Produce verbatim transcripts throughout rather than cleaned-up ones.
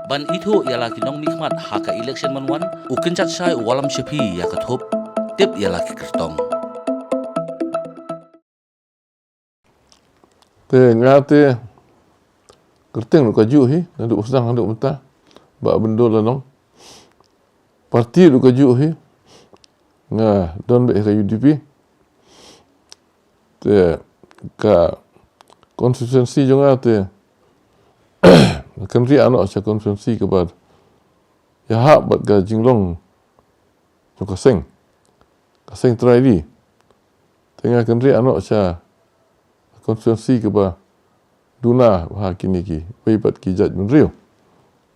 Ban ithuh ïa la ki nongmihkhmat ha ka election ban wan, u kynjat shai u wallam sha phi ïa ka thup. Tip ïa la ki kyrtong. Te nga te kyrteng ruh kajuh hi, naduh u sdang haduh mynta. Bah Byndul Lanong. Parti ruh kajuh hi, nga don beit ha ka U D P. Te ka constituency jong nga te, nga kynriah noh sha constituency kaba ïahap bad ka jinglong jong ka seng, ka seng trai ri. Te nga kynriah noh sha constituency kaba duna bha kine kiwei pat ki jaitbynriew.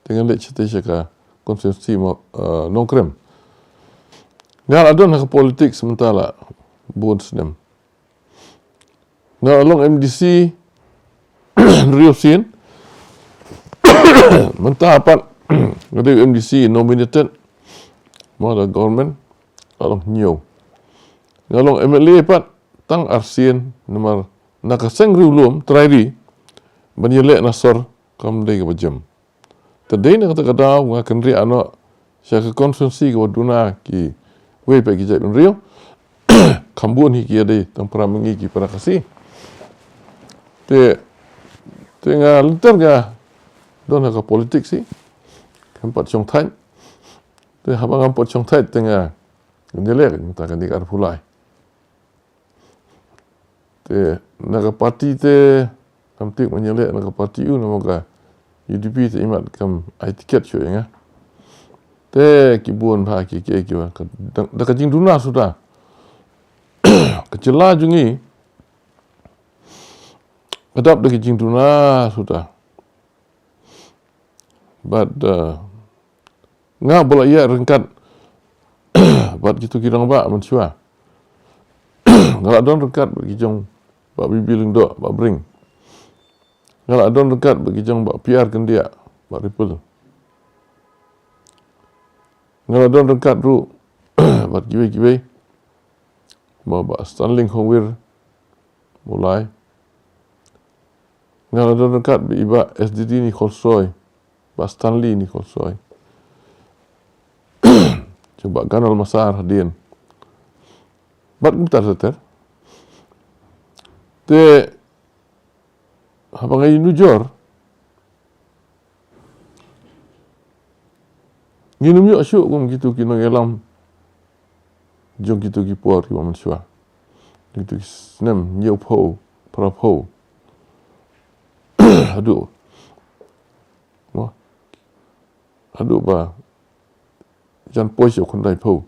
Te ngan leit shatei sha ka constituency mo, eh, Nongkrem. Nga la don ha ka politics mynta la bun snem. Nga la long M D C hynriew sien. Mynta pat nga dei M D C nominated mo da government, la long hynñiew. Nga long M L A pat tang arsien, namar na ka seng riewlum trai ri ban ïaleh na sor kam dei kaba jem. Te dei na kata ka daw nga kynriah noh sha ka constituency kaba duna kiwei pat ki jaitbynriew. Kham bun hi ki ïadei tang para ma ngi ki para Khasi. Te, te nga lynter nga don ha ka politics hi. Ngam pat shongthait. Te haba ngam pat shongthait te nga ïaleh mynta kane ka arphew lai. Te na ka party te kam tip ban ïaleh na ka party u, namar ka U D P te imat kam ai ticket shuh ïa nga. Te ki bun bha ki, ki, ki, ka, da, da ka jingduna suda. Ka jylla jong ngi ka dap da ka jingduna suda. Bad, uh, nga ba la ïaid ryngkat bad kito ki rangbah mynshuwa. Nga la don ryngkat bad ki jong Bah B B Lyngdoh, Bah Bring. Nga la don ryngkat bad ki jong Bah P R Kyndiah, Bah Ripple. Nga la don ryngkat ruh bad kiwei kiwei. Bah, Bah Stanley Khongwir, Mawlai. Nga la don ryngkat bad i Bah S D D Nicholson, Bah Stanley Nicholson. Jong Bah Ganol Massar hadien. Bad kumta ter ter. Te haba nga ïanujor, ngin ym ïoh shuh kum kito ki nongïalam jong kito ki por kiba mynshuwa. Kito ki snem hynñiewphew, phraphew. Haduh, mo, haduh ba jan poi sha khyndaiphew.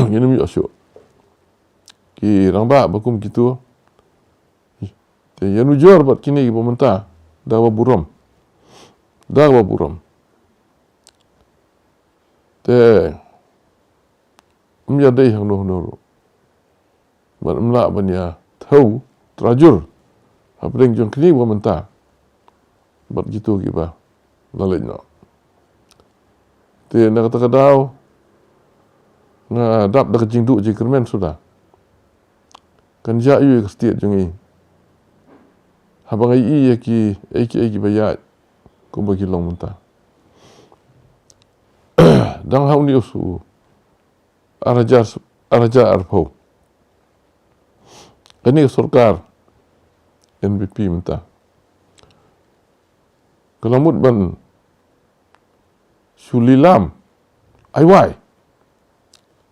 Ngin ym ïoh shuh ki rangbah ba kum kito. Te ïanujor bad kine kiba mynta da kaba burom. Da kaba burom. Te ym ïadei hangno hangno ruh. Bad ym lah ban ïa thew trajur hapdeng jong kine kiba mynta bad kito kiba la leit noh. Te na kata ka daw nga dap da ka jingduh jingkyrmen suda. Kan jia ïa ka state jong ngi. Haba nga ïohi ïa kiei kiei kiba ïaid kumba ki long mynta. Dang ha une u snem ar hajar, ar hajar arphew. Kane ka sorkar N P P mynta ka la mut ban shu lilam ai wai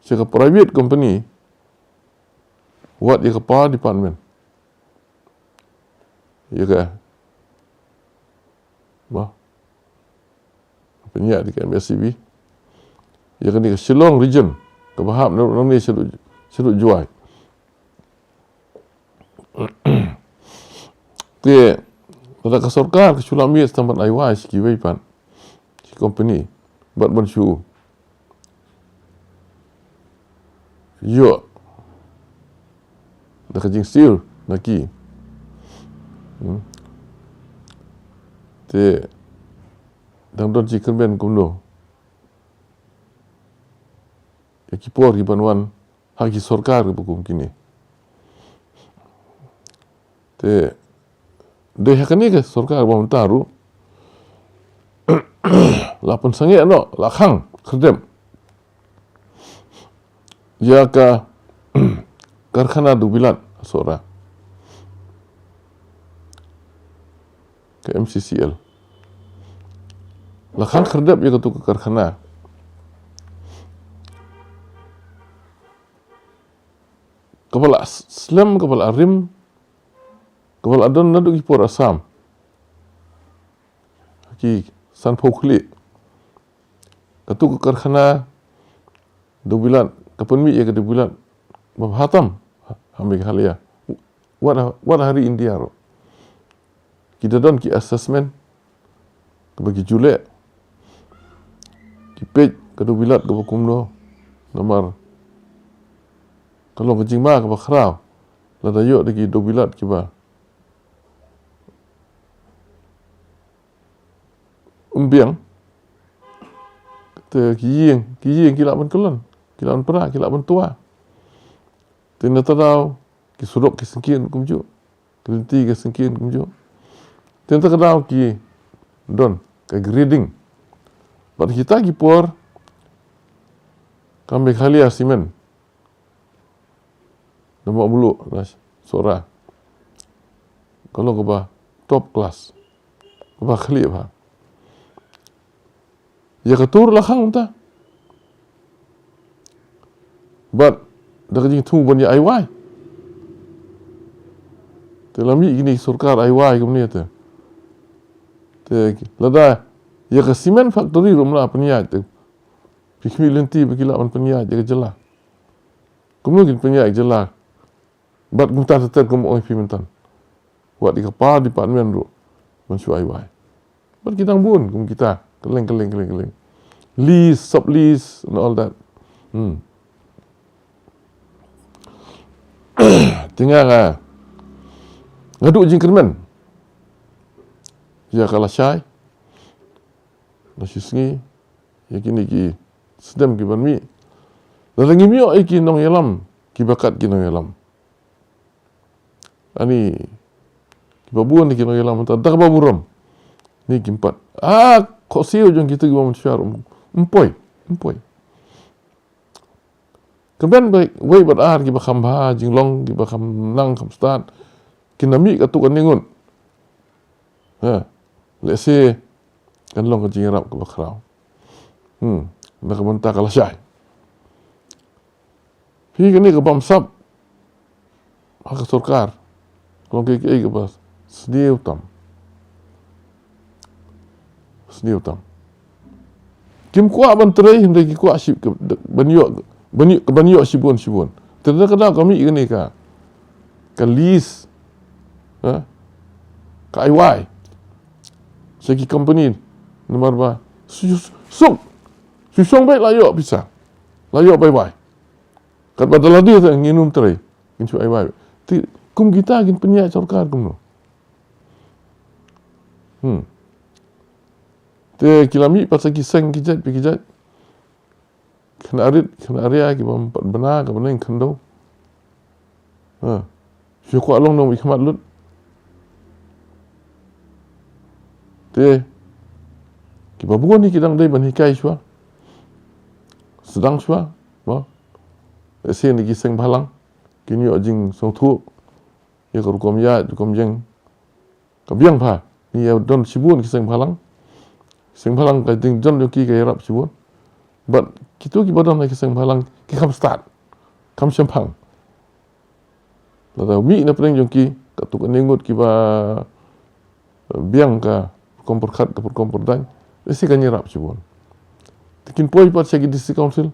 sha ka private company, wat ïa ka power department. Ïa ka, ba pynïaid ïa ka M S E B. Ïa kane ka Shillong region kaba hap na, nangne shaduh, shaduh Jowai. Te lada ka sorkar ka shu lah miet tang ban ai wai sha kiwei pat ki company bad ban shu ïoh da ka jingsiew na ki. Hmm. Te dang don jingkyrmen kumno ïa ki por kiban wan ha ki sorkar kiba kum kine. Te dei ha kane ka sorkar ba mynta ruh la pynsangeh noh, la khang khyrdep ïa ka karkhana dewbilat Sohra, ka M C C L. La khang khyrdep ïa katu ka karkhana kaba la s-, slem, kaba la rim, kaba la don naduh ki por Assam. Ki sanphew khlieh. Katu ka karkhana dewbilat, ka pynmih ïa ka dewbilat ba bha tam ha Meghalaya, wat ha, wat ha ri India ruh. Ki da don ki assessment kaba ki ju leh, ki peit ka dewbilat kaba kumno, namar ka long ka jingma kaba khraw lada ïoh da ki dewbilat kiba ym biang. Te ki ïing, ki ïing ki lah ban kyllon, ki lah ban pra, ki lah ban twa. Te nangta daw ki surok ki syngkien kumjuh, ki lynti ki syngkien kumjuh. Te nangta daw ki don ka grading. Bad kita ki por ka Meghalaya Cement, na Mawmluh, na Sohra, ka long kaba top class, kaba khlieh bha. Ïa katu ruh la khang mynta. Bad da ka jingthmu ban ïa ai wai. Te la mih kine ki sorkar ai wai kumne te. Te lada ïa ka cement factory ruh ym lah pynïaid te, phi khmih lynti ba ki lah ban pynïaid ïa ka jylla. Kumno kin pynïaid ïa ka jylla? Bad kumta ter ter kum ong ïa phi mynta, wat ïa ka power department ruh ban shu ai wai. Bad ki dang bun kum kita, kylleng kylleng kylleng kylleng. Lease, sublease and all that. Hmm. Te nga, nga, nga duh jingkyrmen ïa ka lashai, la shisngi, ïa kine ki snem ki ban mih. Lada ngim ïoh ïa ki nongïalam kiba kat ki nongïalam, ani kiba bun ki nongïalam mynta da kaba burom, ni kim pat, ah, khohsiew jong kitu kiba mynshuwa ruh ym poi, ym poi. Kyrmen ba wei bad ar kiba kham bha jinglong, kiba kham nang kham stad, kin da mih katu ka ngut. Ha, lehse kan long ka jingïarap kaba khraw. Hmm, na ka bynta ka lashai. Phi kane ka bamsap ha ka sorkar, ka long kaei kaei kaba sniew tam. Sniew tam. Kim kwah ban trei, hynrei ki kwah shi-, ka, ban ïoh, ban ïoh, ban ïoh shibun shibun. Te da ka daw ka mih kane ka, ka lease, ha? Ka ai wai sha ki company, namar ba shu, shu, suk, shu shong beit la ïoh pisa, la ïoh bye bye. Katba da lade te ngin ym trei, ngin shu ai wai. Te kum kita kin pynïaid sorkar kumno? Hmm. Te ki la mih pat sa ki seng ki jait pa ki jait. Khynnah rit, khynnah ria, kiba ym pat bna, kiba neng khyndew. Ha. Shu kwah long nongmihkhmat lut. Te kiba bun hi ki dang dei ban hikai shuwa, sdang shuwa, ba lehse na ki seng bhalang kin ïoh jingsngewthuh ïa ka rukom ïaid, rukom ïeng. Ka biang bha, ngi ïa don shibun ki seng bhalang. Seng bhalang ka jingdon jong ki ka ïarap shibun. Bad kitu kiba don ha ki seng bhalang ki kham stad, kham shemphang. Lada mih na pdeng jong ki, katto katne ngut kiba biang ka rukom pyrkhat, ka rukom pyrdaiñ, lehse kan ïarap shibun. Te kin poi pat sha ki district council,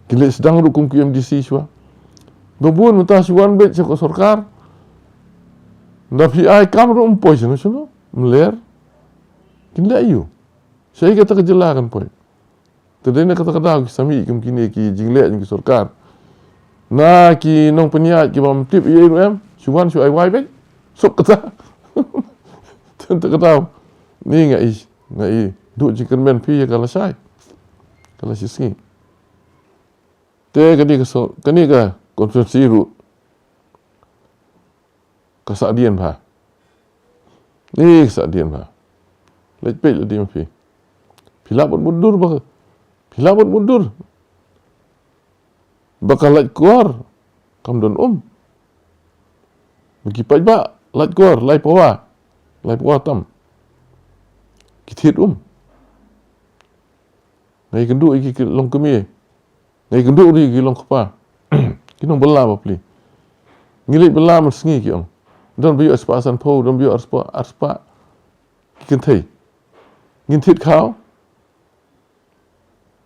ki leh sdang ruh kum ki M D C shuwa. Ba bun mynta shu wan beit sha ka sorkar. Nda phi ai kam ruh ym poi shano shano, ym ler. Kin leh aiu? Shaei kata ka jylla kan poi? Te dei na kata ka daw ki sa mih kum kine ki jingleh jong ki sorkar. Na ki nongpynïaid kiba ym tip ei ei ruh em, shu wan shu ai wai beit. Suk kata. Te kata ka daw, ni nga i, nga i duh jingkyrmen phi ïa ka lashai, ka lashisngi. Te kane ka so-, kane ka constituency ruh ka sahdien bha. Ni ka sahdien bha. Leit peit lade ma phi. Phi lah ban mutdur ba, phi lah ban mutdur ba ka Laitkor kam don um. Ba ki paidbah Laitkor, Laipawa, Laipawa tam, ki thied um. Nga ïakynduh ïa ki longkmie, nga ïakynduh ruh ïa ki longkpa. Ki nongbylla bapli. Ngi leit bylla mynsngi, ki ong. Don ba ïoh spah sanphew, don ba ïoh arspah, arspah ki kynthei. Ngin thied khaw,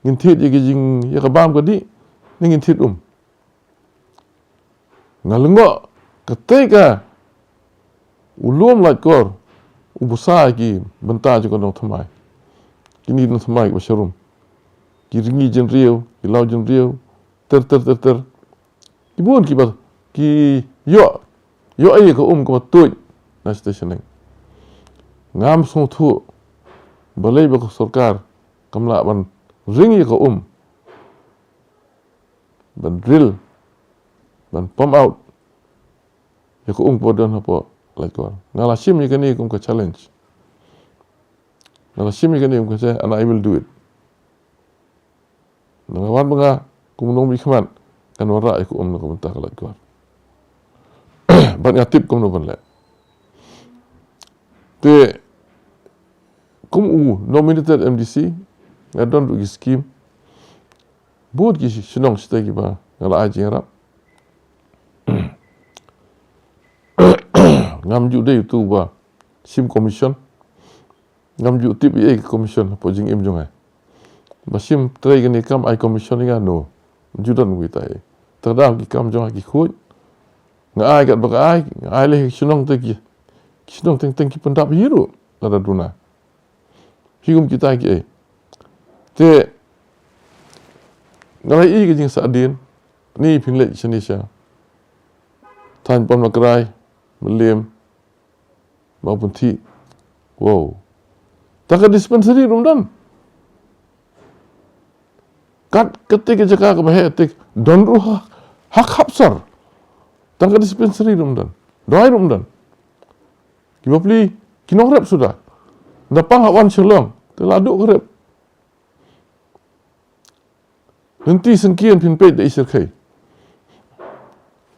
ngin thied ïa ka jing, ïa ka bam ka dih, ne ngin thied um. Nga lyngngoh katei ka u lum Laitkor u buh sa ki bynta jong ka nongthymmai. Kine ki nongthymmai kiba sharum, ki ryngi jynriew, ki law jynriew, ter ter ter ter. Ki bun kiba ki ïoh, ïoh ïa ka um kaba tuid na shnong shaneng. Ngam sngewthuh balei ba ka sorkar kam lah ban ring ïa ka um, ban drill, ban pump out ïa ka um kaba don hapoh Laitkor. Nga la shim ïa kane kum ka challenge. Nga la shim ïa kane kum ka challenge, and I will do it. Nga wan ba nga kum u nongmihkhmat, ngan wanrah ïa ka um na ka bynta ka Laitkor. Bad nga tip kumno ban leh. Te kum u nominated M D C, nga don ruh ki skim. Bun ki shnong shatei kiba nga la ai jingïarap. Ngam ju dei utu ba shim commission. Ngam ju tip ei ei ka commission hapoh jingim jong nga. Ba shim trei kane ka kam ai commission ïa nga, no. Ju don wei tai. Te da ki kam jong nga ki khuid, nga ai katba ka ai, nga ai leh ki shnong te ki, ki shnong teng teng ki pyndap hi ruh lada duna. Hi kum kita kiei. Te nga la ïohi ka jingsahdien, ni phin leit shane sha thaiñ Pamlakrai, Mylliem, Mawpynthih. Wow. Tang ka dispensary ruh ym don. Kat kata ka jaka kaba heh te don ruh ha, ha Khapsar. Tang ka dispensary ruh ym don. Dawai ruh ym don. Ki bapli ki nongrep suda. Nda pang ha wan Shillong te la duh ka rep. Lynti syngkien phin peit da i shyrkhei.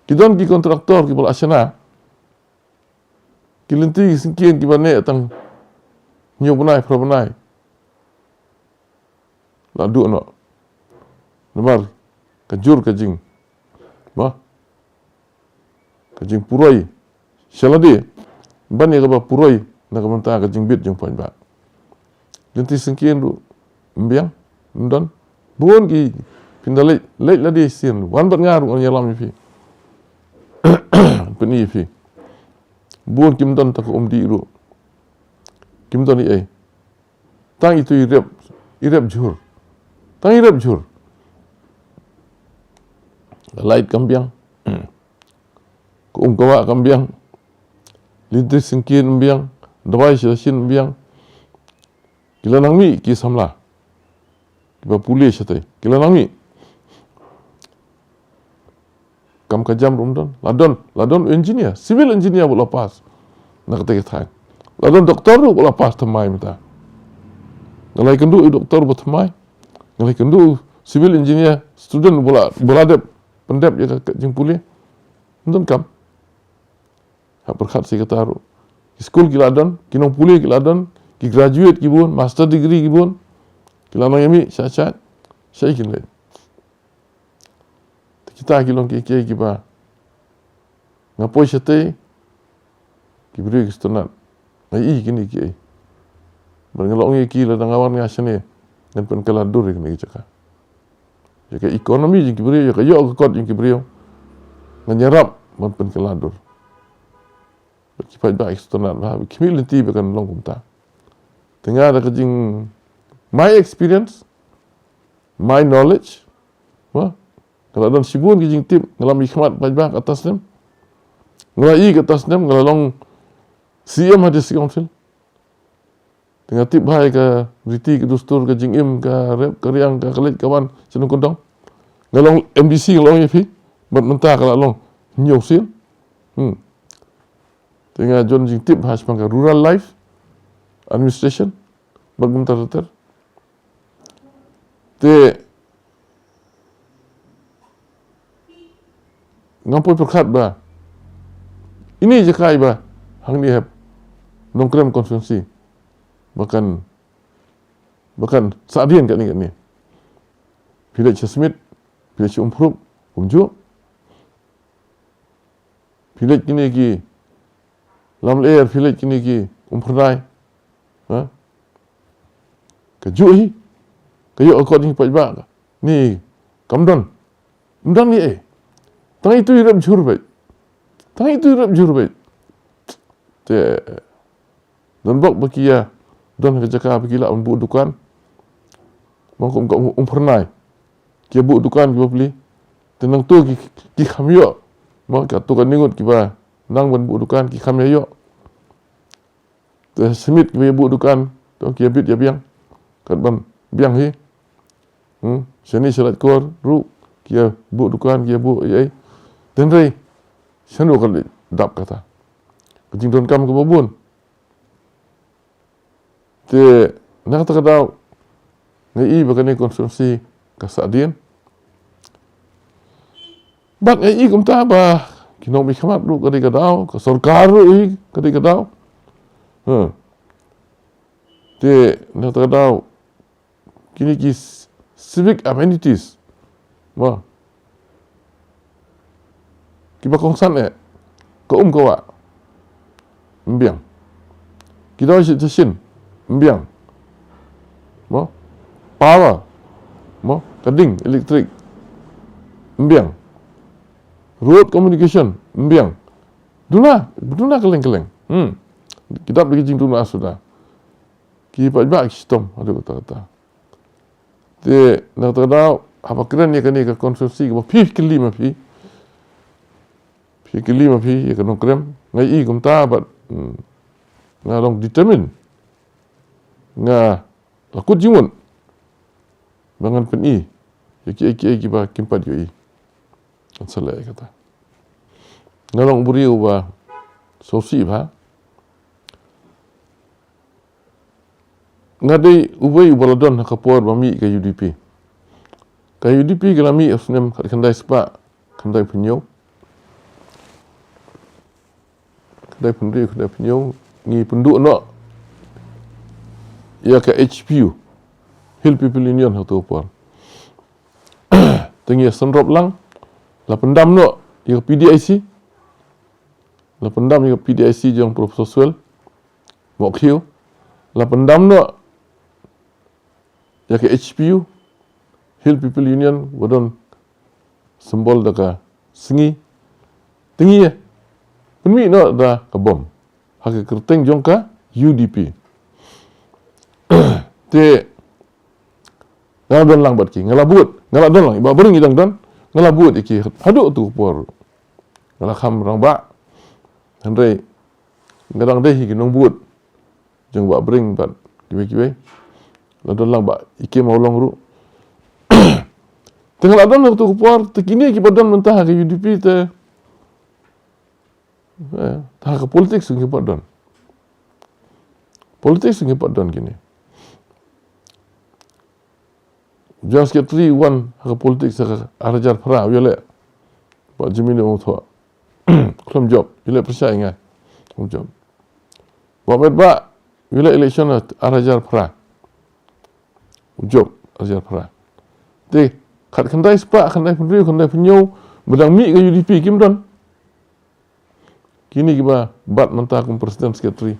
Ki don ki kontraktor kiba la shna ki lynti syngkien kiba neh tang hynñiew bnai, phra bnai. La duh noh. Namar ka jur ka jing, ma, ka jingpuroi sha lade ban ïa kaba puroi na ka bynta ka jingbit jong paidbah. Lynti syngkien ruh ym biang, ym don. Bun ki, phin da leit, leit lade sien, wan bad nga ruh ngan ïalam ïa phi. Pyni ïa phi. Bun kim don ta ka um dih ruh. Kim don ei ei. Tang itu i rep, i rep jhur. Tang i rep jhur. Light kam biang. Ka um ka wah kam biang. Lynti syngkien ym biang. Dawai sha shin ym biang. Ki la nang mih ki samla kiba pule shatei, ki la nang mih. Kam ka jam ruh ym don. La don, la don engineer, civil engineer ba la pass na katei ka thaiñ. La don doktor ruh ba la pass thymmai mynta. Nga la ïakynduh i doktor ba thymmai. Nga la ïakynduh civil engineer student ba la, ba la dep pyndep ïa ka jingpule. Ym don kam. Ha pyrkhat shi katta ruh. Ki skul ki la don, ki nongpule ki la don, ki graduate ki bun, master degree ki bun. Ki la nang ïa mih sha, sha, sha kin leit. Te kita ki long kiei kiei kiba nga poi shatei, ki briew ki sngewtynnat. Nga ïohi kine kiei. Bad nga la ong ïa ki lada nga wan nga shane, ngan pynkylla dur ïa kine ki jaka. Ïa ka economy jong ki briew, ïa ka ïoh ka kot jong ki briew, ngan ïarap ban pynkylla dur. Bad ki paidbah ki sngewtynnat ba ki mih lynti ba kan long kumta. Te nga da ka jing, my experience, my knowledge, ba nga la don shibun ki jingtip, nga la mihkhmat paidbah kata snem. Nga la ïohi kata snem, nga la long C M ha District Council. Te nga tip bha ïa ka riti ka dustur, ka jingim, ka rep ka riang, ka, ka leit ka wan sha nongkyndong. Nga long M D C, nga long ïa phi, bad mynta ka la long hynñiew sien. Hmm. Te nga don jingtip bha shaphang ka rural life administration bad kumta ter ter. Te ngam poi pyrkhat ba ine i jaka iba hangne ha Nongkrem constituency ba kan, ba kan sahdien katne katne. Phi leit sha Smit, phi leit sha Umphruk, kumjuh. Phi leit kine ki Lamler, phi leit kine ki Umphyrnai. Ha? Kajuh hi. Ka ïoh ka kot jingpaidbah. Ni kam don. Ym don ei ei. Tang itu i rep jhur beit. Tang itu i rep jhur beit. Te don bok ba ki ïa don ha ka jaka ba ki lah ban buh dukan. Bang kum ka Umphyrnai. Ki ïa buh dukan ki bapli. Te nangto ki, ki kham ïoh. Bang kato kane ngut kiba nang ban buh dukan ki kham ïa ïoh. Te Smit kiba ïa buh dukan, to ki ïa bit ïa biang. Kat ban biang hi. Hmm, shane sha Laitkor ruh ki ïa buh dukan, ki ïa buh ei ei. Te hynrei shano ka leit dap kata? Ka jingdonkam kaba bun. Te na kata ka daw nga i ba kane constituency ka sahdien. Bad nga i kumta ba ki nongmihkhmat ruh ka dei ka daw, ka sorkar ruh i ka dei ka daw. Ha. Te na kata ka daw kine ki s-, civic amenities. Mo. Kiba kongsan eh. Ka um ka wah. Ym biang. Ki dawai sha station. Ym biang. Mo. Power. Mo. Ka ding electric. Ym biang. Road communication. Ym biang. Duna, duna kylleng kylleng. Hmm. Ki dap da ki jingduna suda. Ki paidbah ki shitom haduh katta katta. Te na kata ka daw haba kren ïa kane ka constituency kaba phi kylli ma phi. Phi kylli ma phi ïa ka Nongkrem, nga i kumta bad, hmm, nga long determine. Nga la kut jingmut ba ngan pyni ïa kiei kiei kiba kim pat ïohi. Ngan sa leh ïa kata. Nga long u briew uba sngewsih bha. Nga dei uwei uba la don ha ka por ba mih ka U D P. Ka U D P ka la mih ha u snem khatkhyndai spah khyndai phew hynñiew. Khyndai phew hynriew, khyndai phew hynñiew, ngi pynduh noh ïa ka H P U, Hill People Union, ha kato ka por. Te ngi ïa sngewrop lang, la pyndam noh ïa ka P D I C, la pyndam ïa ka P D I C jong Professor Swell Mohkhiew, la pyndam noh ïa ka H P U, Hill People Union, ba don symbol da ka sngi. Te ngi ïa pynmih noh da ka bom ha ka kyrteng jong ka U D P. Te nga la don lang bad ki, nga la bud, nga la don lang, i Bah Baring i dang don, nga la bud ïa ki haduh tu ka por. Nga la kham rangbah. Hynrei nga dang dei hi ki nongbud jong Bah Baring bad kiwei kiwei. La don lang Bah Ikem Awlong ruh. Te nga la don ha kato ka por, te kine kiba don mynta ha ka U D P te, eh, ha ka politics ruh ki pat don. Politics ruh ki pat don kine. General Secretary wan ha ka politics ha ka ar hajar phra, u ïaleh. Bah Jemino Mawthoh. Khlem jop, u ïaleh pyrshah ïa nga. Khlem jop. Bah Metbah, u ïaleh election ha ar hajar phra. U jop, ar hajar phra. Te, khatkhyndai spah, khyndai phew hynriew, khyndai phew hynñiew, ba dang mih ka U D P kim don. Kine kiba bat mynta kum president secretary.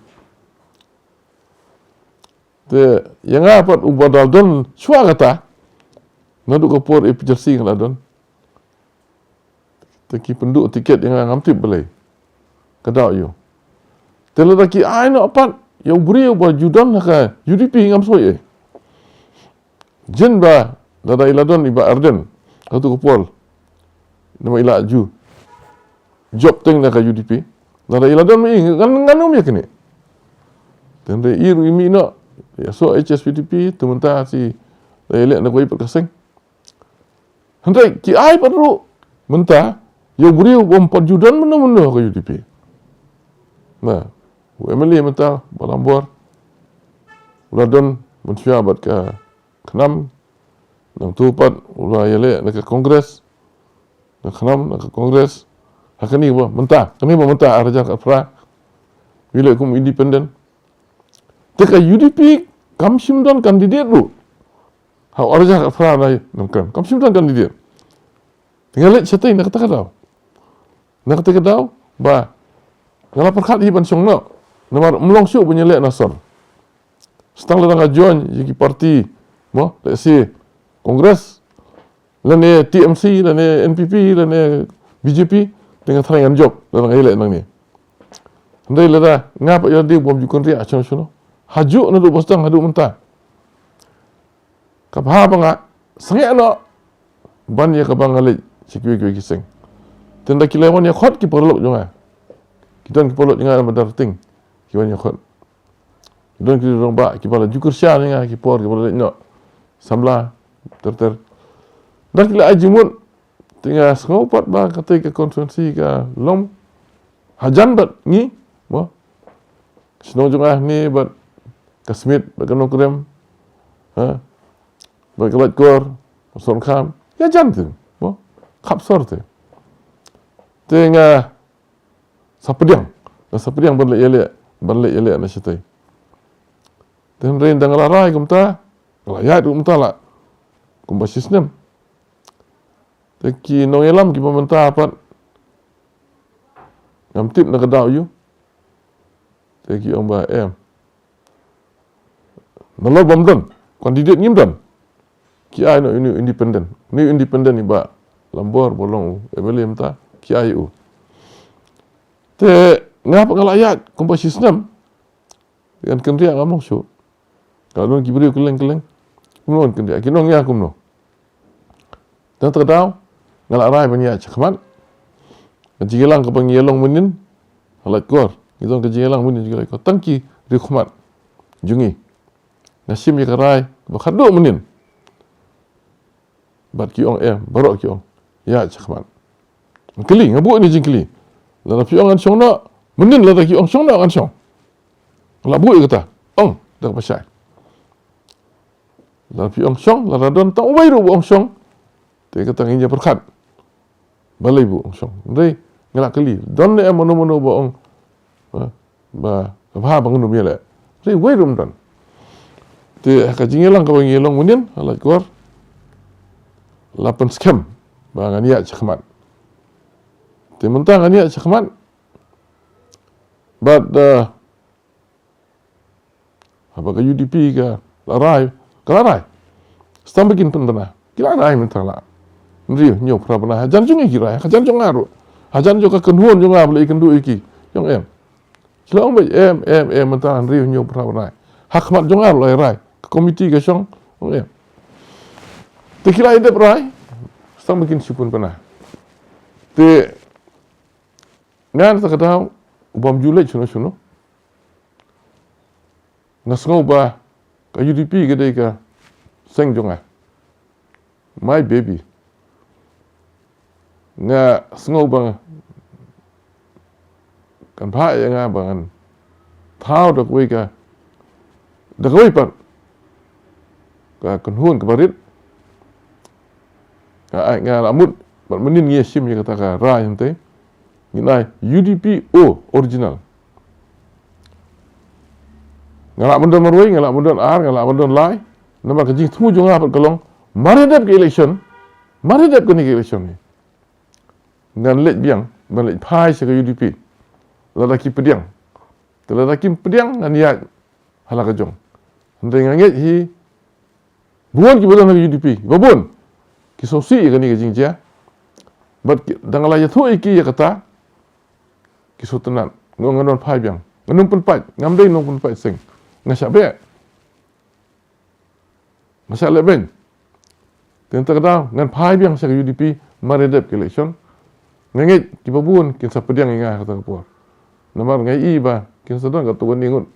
Te ïa nga pat uba dal don shuwa kata, naduh ka por A P H L C nga la don. Te ki pynduh tiket ïa nga ngam tip balei. Ka daw ïa u. Te lada ki ai noh pat ïa u briew uba ju don ha ka U D P ngam soi ei. Jin ba lada i la don i Bah Ardent ha kato ka por, namar i la ju jop teng na ka U D P. Lada i la don ma i ngan, ngan ym ïa kane. Te hynrei i ruh i mih noh ïa soh H S P D P, te mynta shi la ïaleh na kawei pat ka seng. Hynrei ki ai pat ruh mynta ïa u briew bym pat ju don mynno mynno ha ka U D P. Na, u M L A mynta Bah Lambor u la don mynshuwa bad ka khnam, Nangta pat u la ïaleh na ka Congress. Nga khnang na ka Congress. Ha kane ba mynta, kane ba mynta ar hajar khatphra. U ïaleh kum independent. Te ka U D P kam shym don candidate ruh. Ha u ar hajar khatphra na nangkan kam shym don candidate. Te nga leit shatei na kata ka daw. Na kata ka daw ba nga la pyrkhat hi ban shong noh. Namar ym long shuh ban ïaleh na sor. Sa tang lada nga join ïa ki party, mo, let's say Congress, lane T M C, lane N P P, lane B J P, te nga tharai ngan jop lada nga ïaleh nangne. Hynrei lada nga pat ïa lade bym ju kynriah shano shano. Hajuh naduh ba sdang haduh mynta. Ka bha ba nga sangeh noh ban ïa kaba nga leit sha kiwei kiwei ki seng. Te ynda ki la wan ïakhot ki paralok jong nga, ki don ki paralok jong nga na Madarting, ki wan ïakhot. Ki don ki rangbah kiba la ju kyrshan ïa nga ki por kiba la leit noh samla ter ter. Ynda ki la ai jingmut, te nga sngew pat ba katei ka constituency ka long hajan bad ngi, mo. Shnong jong nga hangne bad ka Smit bad ka Nongkrem, ha, bad ka Laitkor, Sohryngkham, ïa jan te, mo, khap sor te. Te nga sa pdiang, nga sa pdiang ban leit ïaleh, ban leit ïaleh na shatei. Te hynrei ynda nga la rai kumta, nga la ïaid ruh kumta lah kumba shisnem. Te ki nongïalam kiba mynta pat ngam tip na ka daw aïu. Te ki ong ba em, nalor bym don candidate, ngim don. Ki ai noh uni u independent, uni u independent i Bah Lambor ba long u M L A mynta, ki ai u. Te nga pat nga la ïaid kumba shisnem. Ngan kynriah ngam long shuh. Ka don ki briew kylleng kylleng. Kumno ngan kynriah, kin ong ïa kumno. Te na kata ka daw nga la rai ban ïaid shakhmat. Ka jingïalang kaba ngi ïalong mynnin ha Laitkor, ngi don ka jingïalang mynnin ha Laitkor, tang ki riewkhmat jong ngi. Nga shim ïa ka rai ba khadduh mynnin. Bad ki ong em, baroh ki ong ïaid shakhmat. Nga kylli, nga buh ïa kane ka jingkylli. Lada phi ong ngan shong noh, mynnin lada ki ong shong noh ngan shong. Nga la buh ïa kata, ong da kaba shai. Lada phi ong shong, lada don tang uwei ruh ba ong shong, te kata ngin ïa pyrkhat. Balei ba ong shong. Hynrei nga la kylli, don ne em mano mano ba ong, ha, ba, ba, ba ngin ym ïaleh. Hynrei uwei ruh ym don. Te ha ka jingïalang kaba ngi ïalong mynnin ha Laitkor, la pynskhem ba ngan ïaid shakhmat. Te mynta ngan ïaid shakhmat. Bad, eh, haba ka U D P ka la rai, ka la rai. Sa tang ba kin pynbna, ki la rai mynta la hynriew hynñiew phra bnai. Hajan jong ngi ki rai, hajan jong nga ruh, hajan jong ka kynhun jong nga ba la ïakynduh ïa ki, ki ong em. Ki la ong beit em, em, em, mynta hynriew hynñiew phra bnai. Ha khmat jong nga ruh la rai, ka komiti ka shong, ong em. Te ki la ïadep rai, sa tang ba kin shu pynbna. Te nga na kata ka daw u bym ju leit shano shano. Nga sngew ba ka U D P ka dei ka seng jong nga. My baby. Nga sngew ba kan bha ïa nga ba ngan thaw da kawei ka, da kawei pat ka kynhun kaba rit. Nga, nga la mut bad mynnin ngi ïa shim ïa kata ka rai hangtei. Ngin ai U D P O original. Nga lah ban don marwei, nga lah ban don ar, nga lah ban don lai. Namar ka jingthmu jong nga pat ka long, mar ïa dep ka election, mar ïa dep kane ka election hi, ngan leit biang, ngan leit phai sha ka U D P. Lada ki pdiang. Te lada kim pdiang ngan ïaid ha la ka jong. Hynrei nga ngeit hi, bun kiba don ha ka U D P, ba bun ki sngewsih ïa kane ka jingjia. Bad ki, da nga la ïathuh ïa ki ïa kata, ki sngewtynnat. Nga ong ngan wan phai biang, ngan ym pynpait, ngam dei nongpynpait seng. Nga shah beh, nga shah leh beiñ. Te mynta ka daw ngan phai biang sha ka U D P, mar ïa dep ka election. Nga ngeit kiba bun kin sa pdiang ïa nga ha kata ka por. Namar nga ïohi ba kin sa don katto katne ngut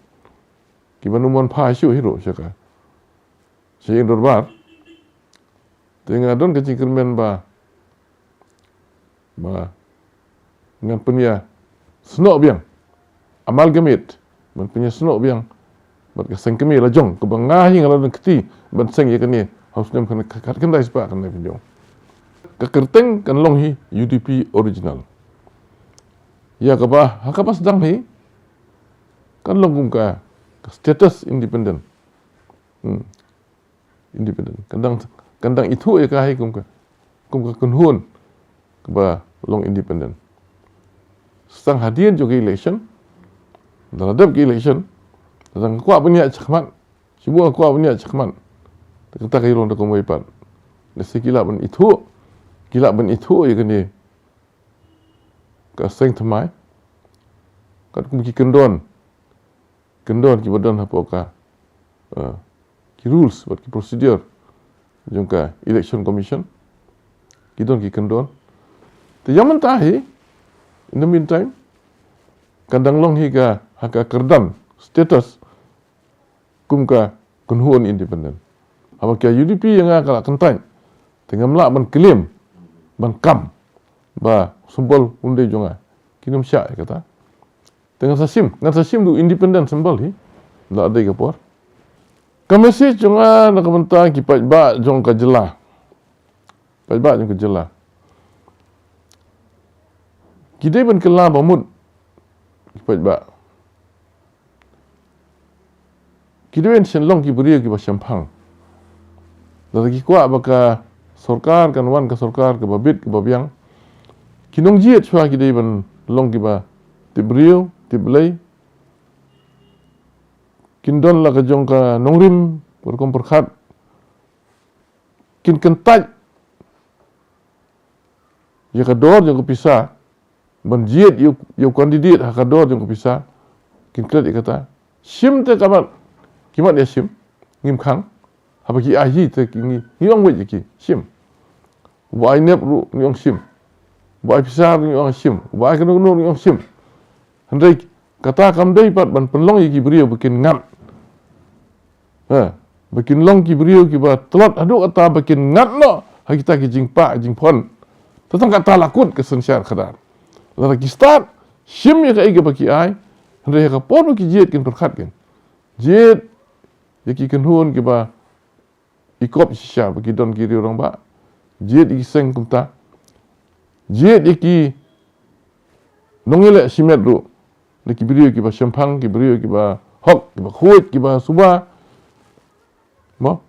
kiba ym wan phai shuh hi ruh sha ka, sha ïing dorbar. Te nga don ka jingkyrmen ba, ba ngan pynïasnoh biang, amalgamate, ban pynïasnoh biang bad ka seng kmie la jong kaba nga hi nga la don kti ban seng ïa kane Ha u snem khat, khat, khatkhyndai spah khyndai phew hynñiew. Ka kyrteng kan long hi U D P original. Ïa kaba, ha kaba sdang hi, kan long kum ka, ka status independent. Hmm. Independent. Kan dang, kan dang ithuh ïa ka hi kum ka, kum ka kynhun kaba long independent. Sa tang hadien jong ka election, da la dep ka election, da dang kwah ban ïaid shakhmat, shibun kwah ban ïaid shakhmat. Te kata ka ïalong da kumwei pat. Lehse ki lah ban ithuh, ki lah ban ithuh ïa kane ka seng thymmai. Katkum ki kyndon, kyndon kiba don hapoh ka, eh, ki rules bad ki procedure jong ka Election Commission. Ki don ki kyndon. Te ïa mynta hi, in the meantime, kan dang long hi ka, ha ka kyrdan status kum ka kynhun independent. Haba ka U D P ïa nga ka la kyntait, te ngam lah ban claim, ban kam ba symbol un dei jong nga. Kim shym shah ïa kata. Te ngan sa shim, ngan sa shim ruh independent symbol hi. La dei ka por. Ka message jong nga na ka bynta ki paidbah jong ka jylla. Paidbah jong ka jylla. Ki dei ban kylla ba mut ki paidbah. Ki dei ban shen long ki briew kiba shemphang. Lada ki kwah ba ka sorkar kan wan ka sorkar kaba bit kaba biang, ki nongjied shuwa ki dei ban long kiba tip briew, tip Blei. Kin don la ka jong ka nongrim, ka rukom pyrkhat. Kin kyntait ïa ka dor jong ka pisa, ban jied ïa u, ïa u candidate ha ka dor jong ka pisa. Kin klet ïa kata. Shim te ka mat, ki mat ïa shim. Ngim khang. Haba ki ai hi te ki ngi, ngi ong wei ïa ki. Shim. Uba ai nep ruh ngi ong shim. Uba ai pisa ruh ngi ong shim. Uba ai kano kano ruh ngi ong shim. Hynrei kata kam dei pat ban pynlong ïa ki briew ba kin ngat. Ha, ba kin long ki briew kiba tlot haduh kata ba kin ngat noh ha kita ki jingpah jingphon. Te tang kata la kut ka synshar khadar. Lada ki stad shim ïa kaei kaba ki ai, hynrei ha ka por ba ki jied kin pyrkhat kin jied ïa ki kynhun kiba i kop shisha ba ki don ki riew rangbah. Jied ïa ki seng kumta. Jied ïa ki nongïaleh shimet ruh. Da ki briew kiba shemphang, ki briew kiba hok, kiba khuid, kiba suba. Mo?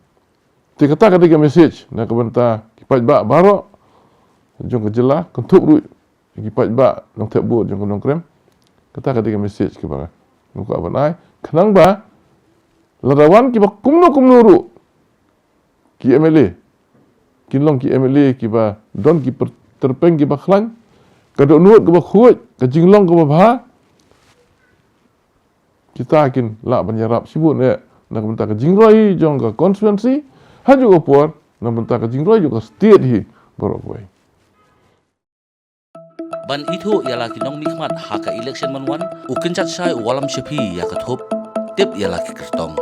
Te kata ka dei ka message na ka bynta ki paidbah baroh jong ka jylla, kynthup ruh ki paidbah nongthep vote jong ka Nongkrem. Kata ka dei ka message kaba nga kwah ban ai. Khnang ba lada wan kiba kumno kumno ruh ki M L A, kin long ki M L A kiba don ki per-, tyrpeng kiba khlaiñ, ka dohnud kaba khuid, ka jinglong kaba bha, kita kin lah ban ïarap shibun eh na ka bynta ka jingroi jong ka constituency, ha juh ka por na ka bynta ka jingroi jong ka state hi baroh kawei. Ban ithuh ïa la ki nongmihkhmat ha ka election mynwan, u kynjat shai u wallam shaphi ïa ka thup, tip ïa la ki kyrtong.